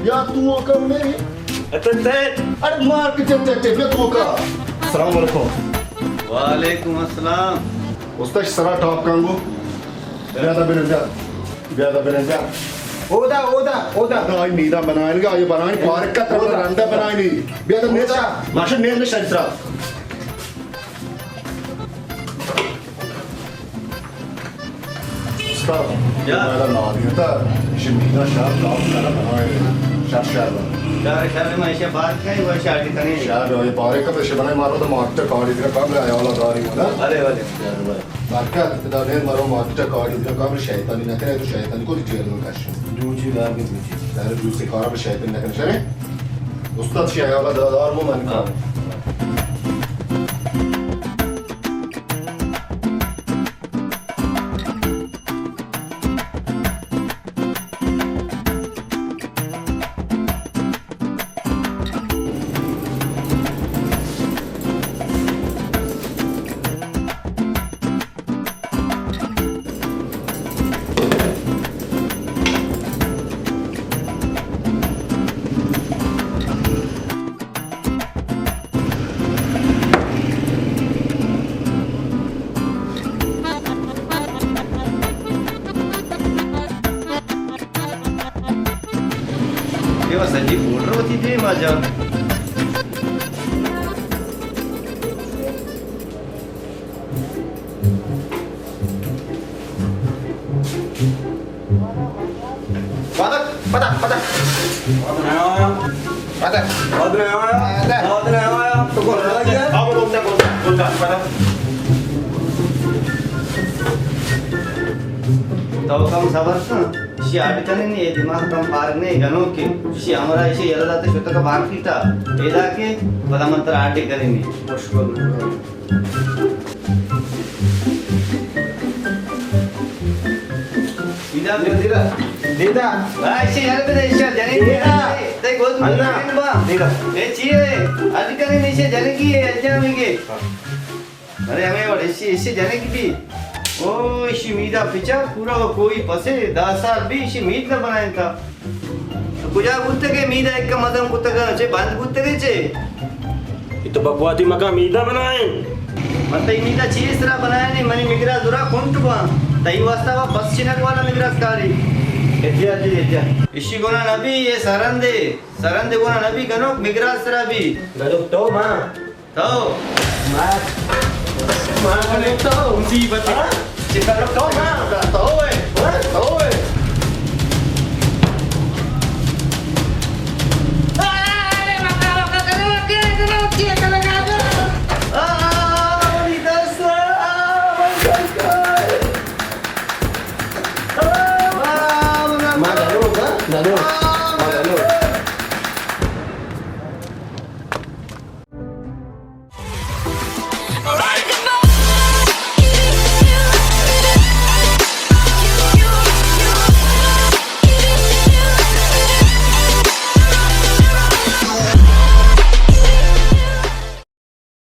یا تو کا میری؟ اتے تے۔ ارے مار کے تے تے تے، بیا تو کا۔ السلام علیکم۔ وعلیکم السلام۔ استاد سرا ٹاپ کانگو۔ بیا دا بنن بیا۔ بیا دا بنن بیا۔ اودا، اودا، اودا۔ دا آئی میدا بنائیں گا، آئی بنائیں، پارک کا طرف رندا بنائیں۔ بیا دا نیشا، ماشا نیل میں شریف را۔ استاد، یا۔ میرا نادیتا، شمینا شاہ کام کرا بنائے، شر شر۔ شر شر میں ایشے بات کہیں، وہ شاہ کی تنی۔ شر، یہ پارے کا پیش بنائے، مارو تو مارکیٹ کاڑی دیگا، کام لے آیا والا داری ہونا۔ بلے، بلے۔ شر بلے۔ مارکیٹ، ادا دیر مارو مارکیٹ کاڑی دیگا، کام شیطانی نہ کرے، تو شیطانی کو چیئر میں کش۔ دوچی دار کے دوچی۔ یار، دوسرے کارا پہ شیطانی نہ کرے، شرے؟ استاد شاہ والا دار وہ من کا۔ یہ بس سجی بول رہا ہوتی تھی ماں جان۔ پدا، پدا، پدا۔ پدا۔ پدا۔ پدا۔ تو کون لگا؟ آؤ، بولتا، بولتا، بولتا، پدا۔ تو کم صبر کن۔ شی آڈ کننی، اے دماغ کم پار نے، گنوکے۔ شی ہمرا ایشی یلہ داتے شتک مارکیٹا۔ پیدا کے، پدا من ترا آڈ کننی۔ مشکل۔ دیدا، دیدا، دیدا۔ ہاں، ایشی یلہ بدے، ایشی جنگی دیدا۔ تے گوز اللہ۔ دیدا۔ اے چیئے؟ آڈ کننی ایشی جنگی ہے، اجامی کے۔ ارے ہمے وڑ ایشی، ایشی جنک بی۔ او ایشی میدا پچا پورا و کوئی پسے دہ سال بی ایشی مید نہ بنائینتا۔ تو کجا بوتگے میدا، ایک مزن کتگا، چے بند بوتگے چے؟ یہ تو بکواتی مکا میدا بنائیں۔ من تئی میدا چی سرا بنائیں، منی مگرا زرا کنٹ با۔ تئی واسطہ وا بس چنک والا مگرا سکاری۔ اتیا جی، اتیا۔ ایشی گنا نبی، یہ سرندے۔ سرندے گنا نبی، گنوک مگرا سرا بی۔ گنوک تو ماں۔ تو۔ مار۔ مار تو مصیبت۔ ہاں؟ چکر تو مار۔ تو ہے۔ ہاں؟ تو ہے۔ مار دانو، ہاں؟ دانو۔